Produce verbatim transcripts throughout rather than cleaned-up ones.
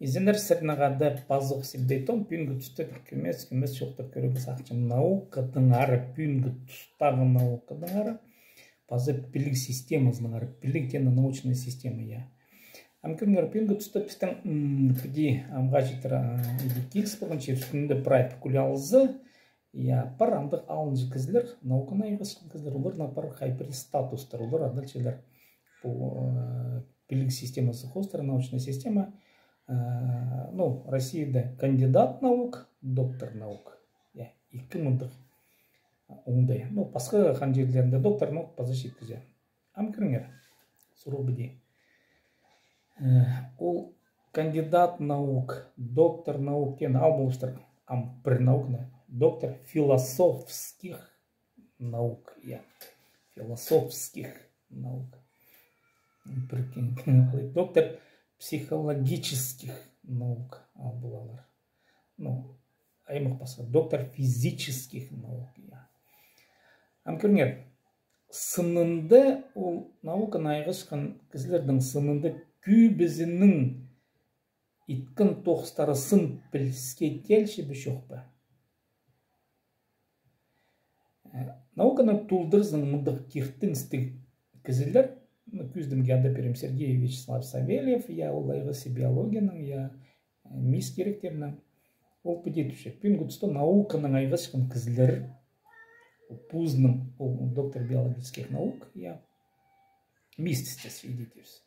Изеннер, сірернең хада пазох Сибдей Том. Пӱӱнгі туста пір кӧмес-кӧмес чоохтап кӧрерге сағынчам наукадаңар, пӱӱнгі тустағы наукадаңар, паза піліг системазынаңар, піліг теені научная система, я. Ам кӧріңер, пӱӱнгі туста пістің, м, піди амға читіре, а, иди киліс полған чир ӱстӱнде прай пікір алыза, я, пар андағ алынҷа кізілер, науканаң айғасчатхан кізілер, оларның пар хай пір статустар, олар адалчалар пу, э, піліг системазы хоостыра, научная система, э, ну, Россияда кандидат наук, доктор наук. Я, ікі мындағ оңдай. Ну, пасха хан чирлерінде доктор наук паза читкізе. Ам кӧріңер, сурығ піди. Э, ол кандидат наук, доктор наук теен ал полыстыр, ам пір науканы, доктор философских наук, я, философских наук. Пір кем, доктор психологических наук ал полалар. Ну, аймах пасха, доктор физических наук, я. Ам кӧріңер, сынында ол науканаң айғасчатхан кізілернің сынында кӧбізінің иткен тоғыстары сын піліске теелче бе, чох па? Э, науканы толдыразынаң мындағ киртіністіг кізілер, ну, кӧзідімге анда пирем Сергей Вячеславович Савельев, я, ол айғасча биологиянаң, я, э, мис киректерінең. Ол піди тіпче: пӱӱнгі туста науканаң айғасчатхан кізілер, позының, ол доктор биологических наук, я, мис тістес иди тіпче.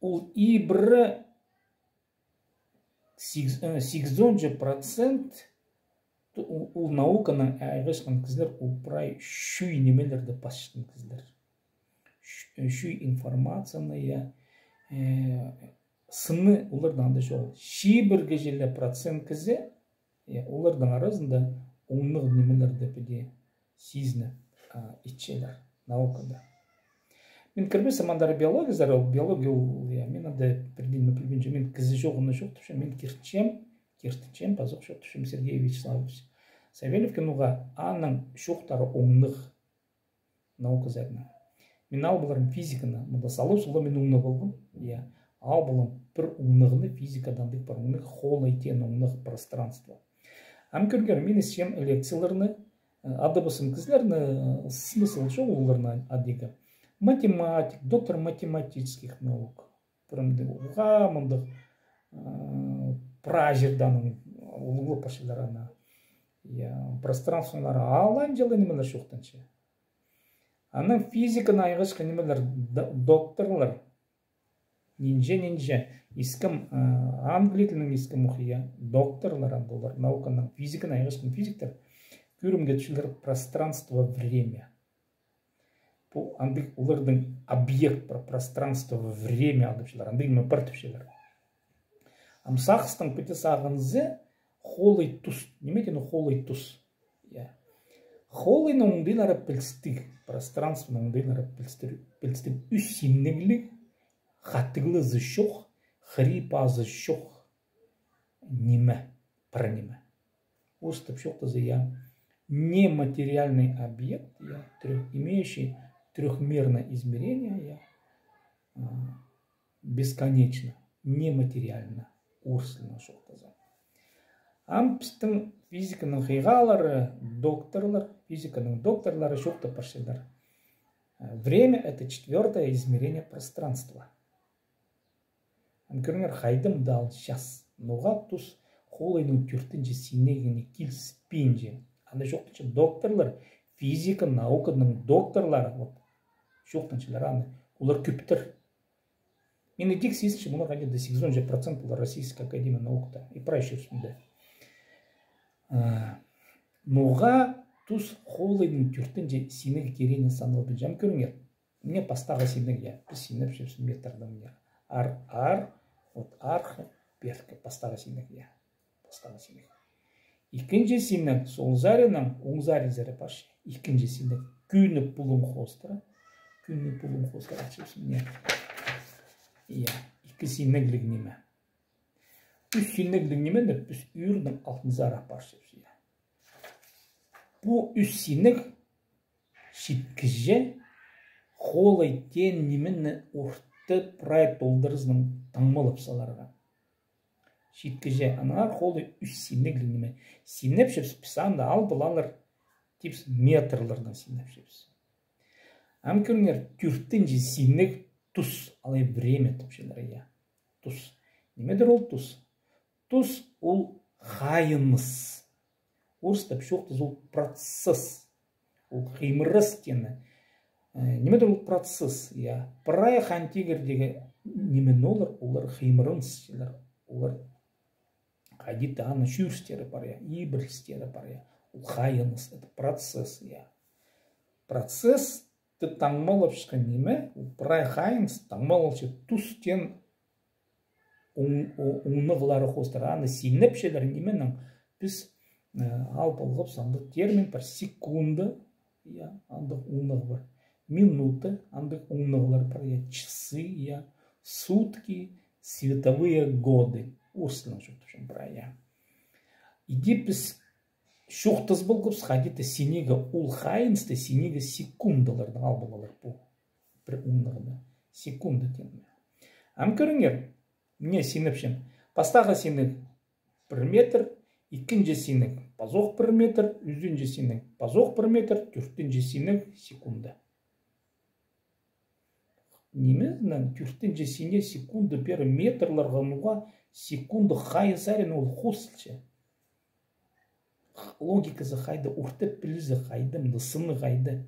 Ол ибіре сигіс, э, сигізонҷа процент, ол, ол науканаң айғасчатхан кізілер, ол прай чӱӱй нимелерні пасчатхан кізілер. Чӱ-, э, чӱӱй информацияны, я, э, сыны оларда анда чоғыл. Чибіргі чіли процент кізі, я, оларның аразында оңнығ нимелерні піди сизініп, а, итчелер наукада. Мин кірбеспін андар биологиязар, ол биология ол, я, мин анда пірдеңе пілбинчем, мин кізі чоғынны чоохтапчам, мин киртчем, киртінчем, пазох чоохтапчам Сергей Вячеславович Савельевке, ноға аның чоохтары оңнығ науказарнаң. Мин ал поларым физиканы, мында салып салам, мин оңнап алғам, я, ал полам пір оңнығны, физикада андағ пар оңнығ, холай теен оңнығ пространство. Ам кӧріңер, мин исчем лекцияларны, э, адабазым кізілерні, э, смысл чох оларны адирға. Математик, доктор математических наук. Пірімде уғаа мындағ, э, прай чирдең улуғлап парчалар аны. Я, пространстволары алай чіли нимелер чоохтанча. Анаң физиканаң айғасчатхан нимелер, д-, докторлар. Нинҷе, нинҷе, искем, э, англий тілінең искем ох, я, докторлар андағ олар, науканаң, физиканаң айғасчатхан физиктер. Кӧрімге тіпчелер пространство, время. Пу андағ оларның объект пар, пространство, время адапчалар, андағ ниме пар тіпчелер. Ам сағыстаң піди сағынза, холай тус. Ниме теен холай тус? Я. Холайның оңдайлары пілістіг, пространствоның оңдайлары пілістіг, пілістіг ӱс синнігліг, хатығлазы чох, хыри-пазы чох ниме, пір ниме. Орыстап чоохтаза, я, нематериальный объект, я, трёх-, имеющий трёхмерное измерение, я, а, бесконечно, нематериально, орыс тілінең чоохтаза. Ам пістің физиканың хыйғалары, докторлар, физиканың докторлары чоохтап парчалар. Э, время — это четвёртое измерение пространства. Ам кӧріңер, хайдағ даа час. Ноға тус холайның тӧртінҷі синнігіне киліспинче. Анда чоохтанча докторлар, физика науканың докторлары, вот, чоохтанчалар аны. Олар кӧптір. Мин идӧк сизінчем, мына хайди-да сигізонҷа процент олар Российская академия наукта. И прай чир ӱстӱнде. А, ноға тус холайның тӧртінҷі синнігі тееріне саналбинча. Ам кӧріңер. Мына пастағы синніг, я, піс синепчебіс метрдең, я. Ар, ар, вот арғы, пееркі, пастағы синніг, я. Пастағы синніг. Ікінҷі синніг, сол саринаң оң сари сари парча. Ікінҷі синніг кӧні пулуң хоостыра. Кӧні пулуң хоостыра, чепсім, я. Я, ікі синнігліг ниме. Ӱс синнігліг нимені піс ӱрнің алтын сари парчабыс, я. Пу ӱс синніг читкіҷе холай теен нимені орта прай толдыразынаң таңмалап саларға. читкіҷе, аннаңар холай ӱс синегліг ниме. Синепчебіс піс анда, ал поларлар, тіпчебіс, метрлардаң синепчебіс. Ам кӧріңер, тӧртінҷі синег тус, алай время тіпчелер, я. Тус. Нимедір ол тус? Тус ол хайыныс. Орыстап чоохтаза, ол процесс. Ол хыймырыс теені. Э, нимедір ол процесс, я. Прай хан тигірдегі ниме олар, олар хыймырыныстар, олар хайди-да аны чӧрістері пар, я, ибірілістері пар, я. Ол хайыныс, это процесс, я. Процессті таңмалапчатхан ниме, ол прай хайыныс таңмалалча тус теен оң-, о-, оңнығлары хоостыра. Аны синепчелер нименең, піс, э, ал полғабыс андағ термин пар, секунда, я, андағ оңнығ пар. Минута, андағ оңнығлар пар, я, часы, я, сутки, световые годы. Орыс тілінең чоохтапчам прай, я. Иди піс чоохтас полғабыс хайди-да синерге ол хайынысты, синерге секундаларны, ал поларлар пу пір оңнығны. Секунда теені. Ам кӧріңер, мына синепчем. Пастағы синег пір метр, ікінҷі синег пазох пір метр, ӱзінҷі синег пазох пір метр, тӧртінҷі синег секунда. Ниме, мына тӧртінҷі синег секунда пеер метрларға, ноға секунда хайын сарин ол хозылча? Логиказы хайда, орта пілізі хайда, мында сыны хайда?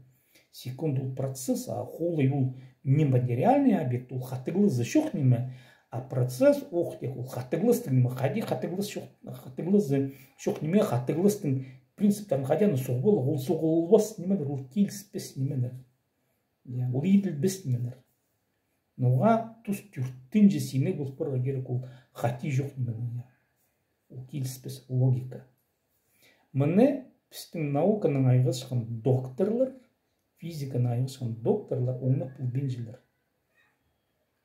Секунда ол процесс, а холай ол нематериальный объект, ол хатығлазы чох ниме, а процесс, ох, тек ол хатығластың ниме, хайди хатығлас чох, хатығлазы чох ниме, хатығластың принциптарын хайди аны соғып аларға, ол соғылбас нимелер, ол киліспес нимелер. Я, ол иділбес нимелер. Ноға тус тӧртінҷі синег ол парарға кирек, ол хати чох ниме, я. Ол киліспес логика. Мыны пістің науканаң айғасчатхан докторлар, физиканаң айғасчатхан докторлар оңнап полбинчалар.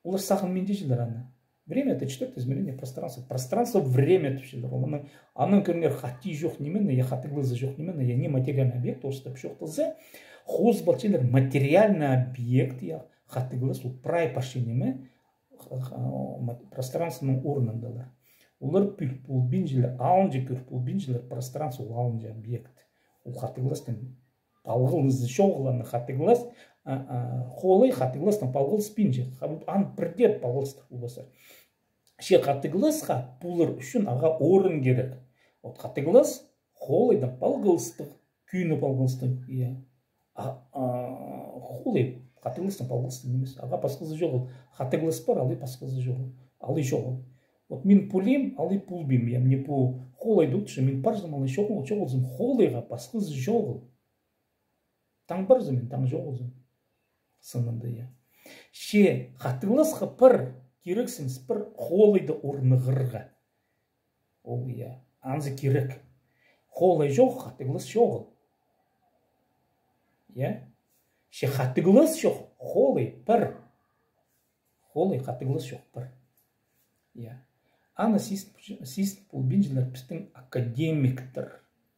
Олар сағынминчалар аны. Время — это четвёртое измерение пространства. Пространство — время тіпчелер. Ол анаң, анаң кӧріңер, хати чох ниме, я, хатығлазы чох ниме, я, нематериальный объект, орыстап чоохтаза, хозып алчалар материальный объект, я, хатығлас, ол прай парча ниме, х-, х-, ма-, пространствоның орнындалар. Олар пӱл полбинчалар, алынҷа кӧр полбинчалар, пространство ол алынҷа объект. Ол хатығластың палғалызы чоғыл, аны хатығлас, а, а, холай хатығластаң палғалыспинча. Ха-, аны пірдее палғалыстыр полбассар. Че хатығласха полар ӱчӱн ағаа орын кирек. Вот хатығлас холайдаң палғалыстығ, кӧні палғалыстығ, я. А, а, холай хатығластаң палғалыстығ нимес. Ағаа пасхазы чоғыл. Хатығлас пар, алай пасхазы чоғыл. Алай чоғыл. Вот мин полим, алай полбим, я, мына пу холайда одырчам, мин парзам, алай чоғыл, чоғылзам, холайға пасхазы чоғыл. Таң парзам, мин таң чоғылзам. Сынында, я. Че хатығласха пар, кирексініс пар холайда орнығарға. Ол, я, анзы кирек. Холай чох, хатығлас чоғыл. Я? Че хатығлас чох, холай пар. Холай хатығлас чох пар. Я. Аны сизін, сизін полбинчалар пістің академиктер,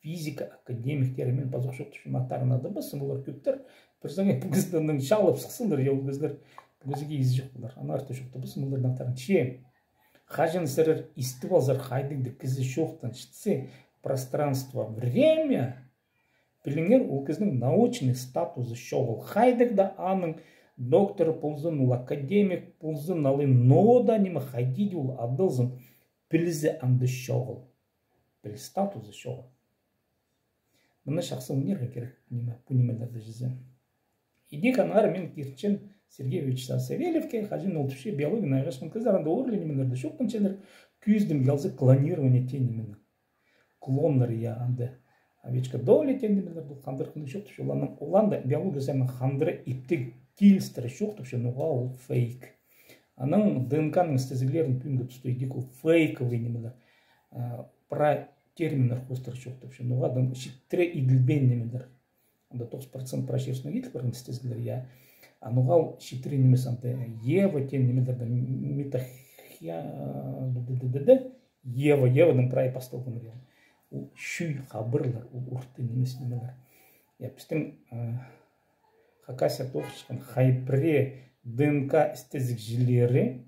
физика академиктері, мин пазох чоохтапчам аттарын, анда пазох олар кӧптер, пір саңай пу кізілернең чаалап сыхсыннар, я, ол кізілер пу кізіге ис чох полар. Аннаңар чоохтап пазох оларның аттарын. Че хаҷан сірер истіп алзар, хайдағ-да кізі чоохтанчатса, пространство, время, піліңер, ол кізінің научный статузы чоғыл. Хайдағ-да аның докторы ползын, ол академик ползын, алай ноо даа ниме, хайди дее ол адалзын, пілізі анда чоғыл. Піліс статузы чоғыл. Мыны чахсы ӱнерге кирек, ниме, пу нимелерді чізе. Идӧк аннаңар мин киртчем Сергей Вячеславович Савельевке, хаҷан ол тіпче, биологиянаң айғасчатхан кізілер анда ӧӧрелі нимелерді чоохтанчалар, кӧзідімге алза, клонирование теен ниме. Клоннар, я, анда овечка Долли теен нимелер, ол хандыра хынығ чоохтапча, ол анаң, ол анда биология саринаң хандыра иптіг килістіре чоохтапча, ноға ол фейк. Анаң ДНК-ның істезіглерін пӱӱнгі туста идӧк ол фейковый нимелер. А, прай терминнер хоостыра чоохтапча, ноға ДНК читіре иділбеен нимелер. Анда тоғыс процент прай чирзінең иділ парған істезіглер, я. А ноға ол читіре нимес, анда Ева теен нимелердең, митохия-, д-, д-, д-, д-, д-, Ева, Евадаң прай пасталғаннар, я. Ол чӱӱй хабарлар, ол орта нимес нимелер. Я, пістің, э, Хакасияда тоғынчатхан хай пірее ДНК істезігҷілері,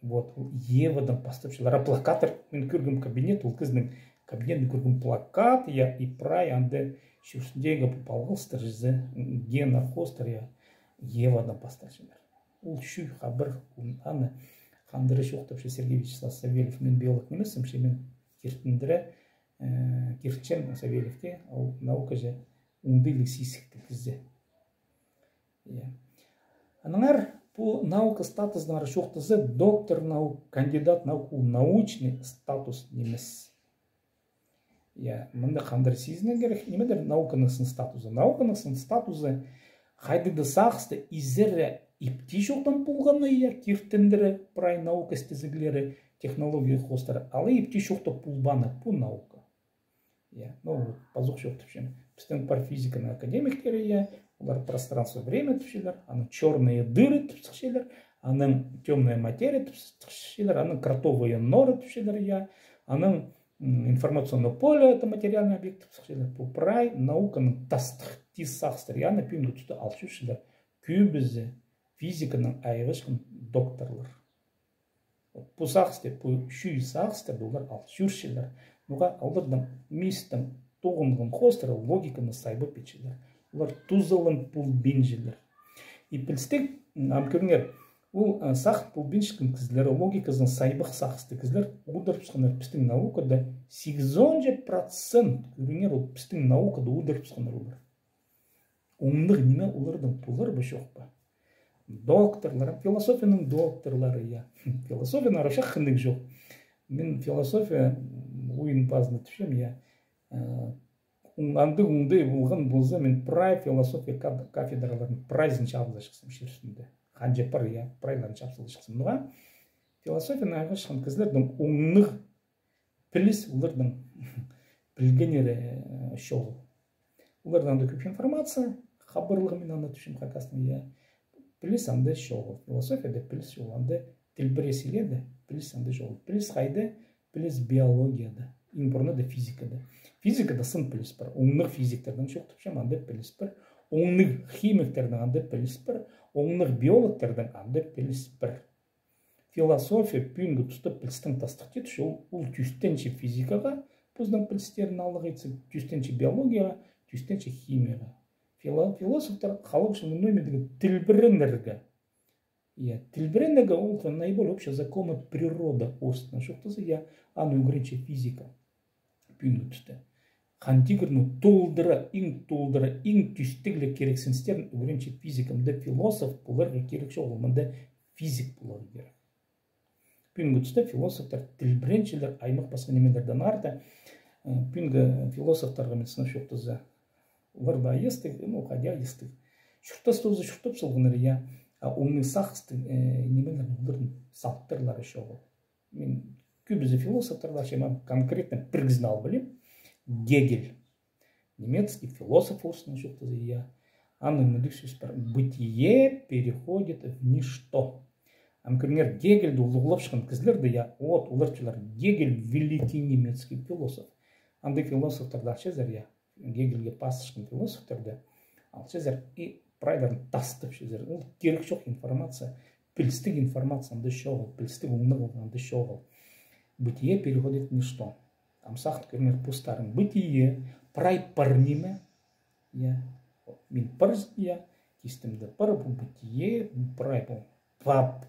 Вот, ол Евадаң пастапчалар. А плакаттар, мин кӧргем кабинет, ол кізінің кабинетін кӧргем, плакат, я, и прай анда чӧрчең пу палғалыстар чізе, геннер хоостыра, я, Евадаң пастапчалар. Ол чӱӱй хабар, аны хандыра чоохтапча Сергей Вячеславович Савельев. Мин биолог нимеспін, че мин киртіндіре, э, киртінчем Савельевке, ол наукаҷа оңдайлығ сизіктіг кізі. Я. Аннаңар пу наука статузынаңар чоохтаза, доктор наук, кандидат наук, ол научный статус нимес. Я, мында хандыра сизінерге кирек, нимедір науканың сын статузы. Науканың сын статузы хайдағ-да сағысты изере ипти чоохтап полғаны, я, киртіндіре прай наука істезіглері, технология хоостыра, алай ипти чоохтап полбааны пу наука. Я, ну, вот, пазох чоохтапчам. Пістің пар физиканың академиктері, я, олар пространство-время тіпчелер, анаң черные дыры тіп сыхчалар, анаң темная материя тіп сыхчалар, анаң кротовые норы тіпчелер, я, анаң, м, информационное поле, это материальный объект тіп сыхчалар. Пу прай науканың тастых тис сағыстар, я, аны пӱӱнгі туста ал чӧрчелер кӧбізі физиканаң айғасчатхан докторлар. Пу сағысты, пу чӱӱй сағыстарны олар ал чӧрчелер. Ноға? Оларның мистің тоғынған хоостыра логиканы сайбап итчелер. Олар тузаланып полбинчалар. И пілістіг, м, ам кӧріңер, ол, а, сағын полбинчатхан кізілер, логиказын сайбах сағыстығ кізілер одырыбысханнар пістің наукада, сигізон же процент, кӧріңер, ол пістің наукада одырыбысханнар олар. Оңнығ ниме оларның полар ба, чох па? Докторлар, философияның докторлары, я. Философияны арапча хынығ чох. Мин философия, м, ойын пазына тіпчем, я. Э, оң-, андағ оңдай полған полза, мин прай философия каф-, кафедраларын прайзын чабылза чыхсам чир ӱстӱнде. Ханҷа пар, я, прайларын чабылза чыхсам. Ноға? Философияны айғасчатхан кізілернің оңнығ піліс оларның пілгеннері, э, чоғыл. Оларда анда кӧп информация, хабарлығ, мин аны тіпчем хакастың, я. Піліс анда чоғыл. Философияда піліс чоғыл. Анда тілбірес иледе, піліс анда чоғыл. Піліс хайда? Піліс биологияда. Иң пурнада физикада. Физикада сын піліс пар. Оңнығ физиктернің чоохтапчам, анда піліс пар. Оңнығ химиктернің анда піліс пар. Оңнығ биологтернің анда піліс пар. Философия пӱӱнгі туста пілістің тастых тетіш, ол, ол тӧстенче физикаға, позының пілістерін аларға итсе, тӧстенче биологияға, тӧстенче химияға. Фило-, философтар халғанча мындағ нимедең тілбіренерге. Я, тілбіренерге ол наиболее общие законы природы орыстап чоохтаза, я, аны ӱгренче физика. Пӱӱнгі туста. Хан тигірнің толдыра, иң толдыра, иң тӧстіг ле кирексіністерін ӱгренче физика. Мында философ поларға кирек чоғыл, мында физик поларға кирек. Пӱӱнгі туста философтар тілбіренчелер аймах пасха нимелердең арта. Э, пӱӱнгі философтарға мин сынап чоохтаза, олар даа естіг, ну, хайди естіг. Чуртас тооза чуртап салғаннар, я, а оңнығ сағыстығ, э, нимелер, оларның салтарлары чоғыл. Мин кӧбізі философтарны, че мин конкретно пір кізіні ал пілем. Гегель. Немецкий философ орыстап чоохтаза, я. Аның мындағ сӧс пар: «Бытие переходит в ничто». Ам кӧріңер, Гегельді улуғлапчатхан кізілерді, я, вот, олар чылар, Гегель — великий немецкий философ. Андағ философтарды алчазар, я. Гегельге пазыпчатхан философтарды алчазар и прайларын тастапчазар. Ол кирек чох информация, пілістіг информация анда чоғыл, пілістіг оңнығ анда чоғыл. Бытие переходит в ничто. Ам сағын кӧріңер постарын. Бытие — прай пар ниме. Я. Мин пар, я. Кистімде пар, пу бытие, пу прай, пу пап,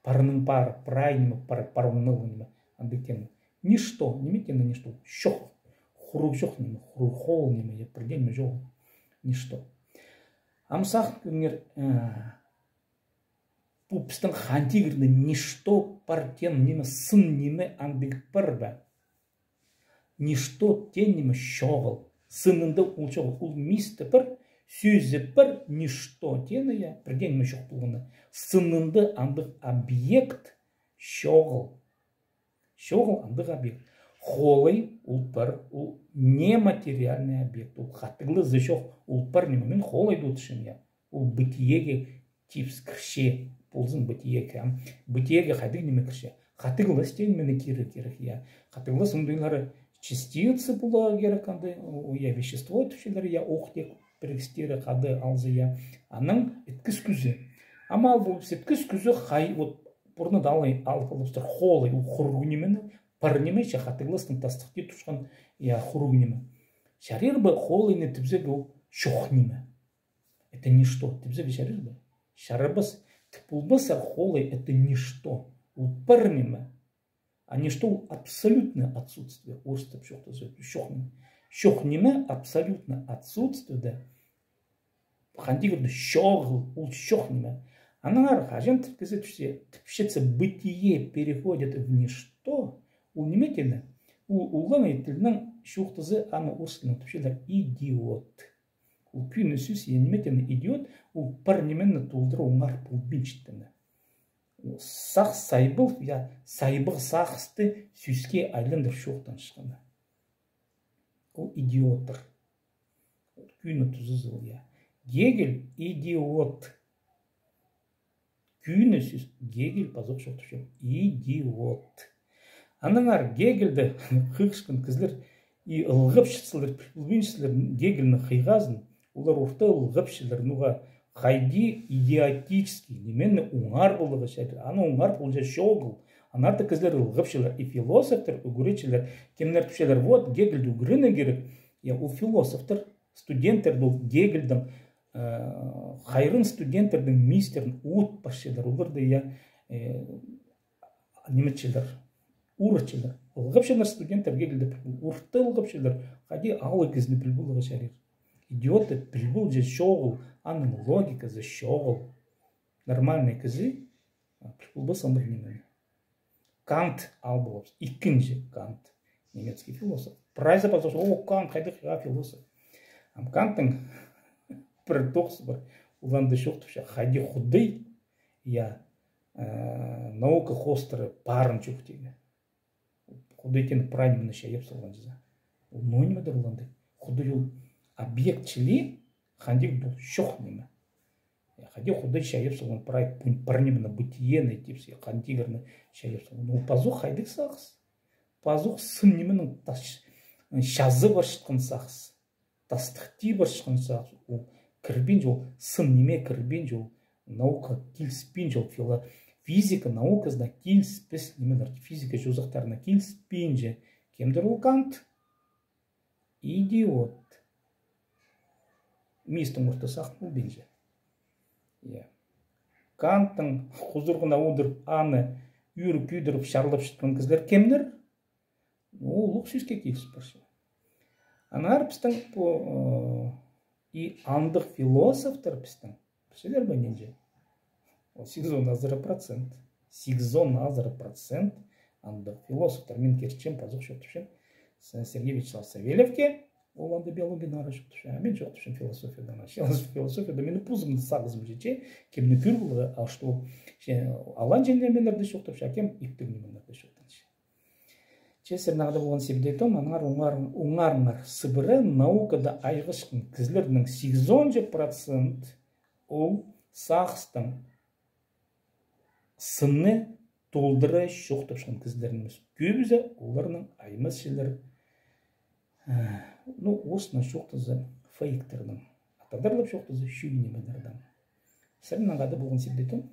парның пар, прай ниме, пар, пар оңнығ ниме. Андағ тема. Ничто, ниме тема ничто? Чох. Хуруғ чох ниме, хуруғ хол ниме, я, пірдеңе чох. Ничто. Ам сағын кӧріңер, э, пу пістің Хан тигірде ничто пар теен ниме, сын ниме андағ пар ба? Ничто теен ниме чоғыл. Сынында ол чоғыл. Ол мисте пар, сӧзі пар, ничто теені, я, пірдеңе чох полғаны. Сынында андағ объект чоғыл. Чоғыл андағ объект. Холай ол пар, ол нематериальный объект. Ол хатығлазы чох, ол пар ниме. Мин холай тудырчам, я. Ол бытиеге типче, кірче, ползын бытиеге. Ам бытиеге хайдағ ниме кірче? Хатығлас теен ниме кирерге кирек, я. Хатығлас оңдайлары частица поларға кирек, анда, о, я, вещество тіпчелер, я, ох тек пірігістері хада алза, я. Анаң іткіс кӱзі. Амал полып, іткіс кӱзі хай, вот, орнында алай алып алыбыстыр холай, ол хуруғ нимені, пар ниме, че хатығластың тастыхти тутчатхан, я, хуруғ ниме. Чарир ба холайны тіпчезер ол чох ниме? Это ничто. Тіпчезер чарир ба? Чарабас. Тіп полбассар, холай — это ничто. Ол пар ниме. А ничто — ол абсолютное отсутствие. Орыстап чоохтаза, чох ниме. Чох ниме абсолютное отсутствие, да. Хандағ кирде чоғыл, ол чох ниме. Аннаңар хаҷан тіпкезе тіпче, тіпчетсе, бытие переходит в ничто, ол ниме теені? Ол, ол лаңай тілнең чоохтаза, аны орыс тілінең тіпчелер идиот. Ол кӧні сӧс, я, ниме теені идиот, ол пар нимені толдыра оңар полбинчатханы. Сағыс сайбыл, я, сайбығ сағысты сӧске айландыр чоохтанчатханы. Ол идиоттар. Кӧні тузазы ол, я. Гегель идиот. Кӧні сӧс, Гегель пазох чоохтапча. Идиот. Аннаңар Гегельді хығырчатхан кізілер и ылғапчатсалар, пілбинчезер Гегельнің хыйғазын, олар орта ылғапчалар, ноға хайди идиотический нимені оңар поларға чарир, аны оңар полҷаң чоғыл. Аннаңар даа кізілер ылғапчалар, и философтар ӱгретчелер, кемнер тіпчелер, вот, Гегельді ӱгренерге кирек. Я, ол философтар, студенттерді ол Гегельдің, э, хайран студенттердің мистерін от парчалар, оларды, я, э, ниме итчелер, уратчалар. Ылғапчалар студенттер Гегельді піл пол-, орта ылғапчалар, хайди алай кізіні піл поларға чарир. Идиотты піл полҷаң чоғыл, аның логиказы чоғыл. Нормальный кізі, а, піл полбас андағ нимені. Кант ал полабыс, ікінҷі Кант, немецкий философ. Прайзы пазох, о, Кант хайдағ, я, философ. Ам Канттың пір тоғызы пар, ол анда чоохтапча, хайди Худай, я, э, наука хоостыра парын чоохтирға. Худай теен прай нимені чайап салған чізе. Ол ноо нимедір ол андағ? Худай ол объект чіли, хандағ пу чох ниме. Я, хайди Худай чайап салған прай пу-, пар нимені, бытиені, тіпче, хандағ кирні чайап салған. Ол пазох хайдағ сағыс? Пазох сын нименің тас-, чазы парчатхан сағыс. Тастыхти парчатхан сағыс, ол кірбинче, ол сын ниме кірбинче, ол наука киліспинче, ол фило-, физика науказына киліспес нимелер, физика чозахтарына киліспинче. Кемдір ол Кант? Идиот. Мистің орта сах полбинча. Я. Канттың хузуруғына одырып, аны ӱр кӧдіріп, чарлапчатхан кізілер кемнер? Ол улуғ сӧске киліс парча. Аннаңар пістің пу, э, и андағ философтар пістің, пілчезер бе, нинҷе? Ол сигізон азыра процент. Сигізон азыра процент андағ философтар. Мин киртчем, пазох чоохтапчам С-, Сергей Вячеславович Савельевке, ол анда биологиядаң ара чоохтапча, а мин чоохтапчам философиядаң ара. Философ-, философияда минің позымның сағызым читче, кемні кӧр поларға, а что, че, аланҷа нимелерді чоохтапча, а кем иптіг нимелерді чоохтапча. Че сірернең хада полған сибде том, аннаңар оңар-, оңарыңар сыбыра, наукада айғасчатхан кізілернің сигізонҷа процент ол сағыстың сынны толдыра чоохтапчатхан кізілер нимес. Кӧбізі оларның аймасчылар, э, ну, орыснаң чоохтаза, фейктернің. А тадарлап чоохтаза, чӱӱн нимелернің. Сірернең хада полған сибде том,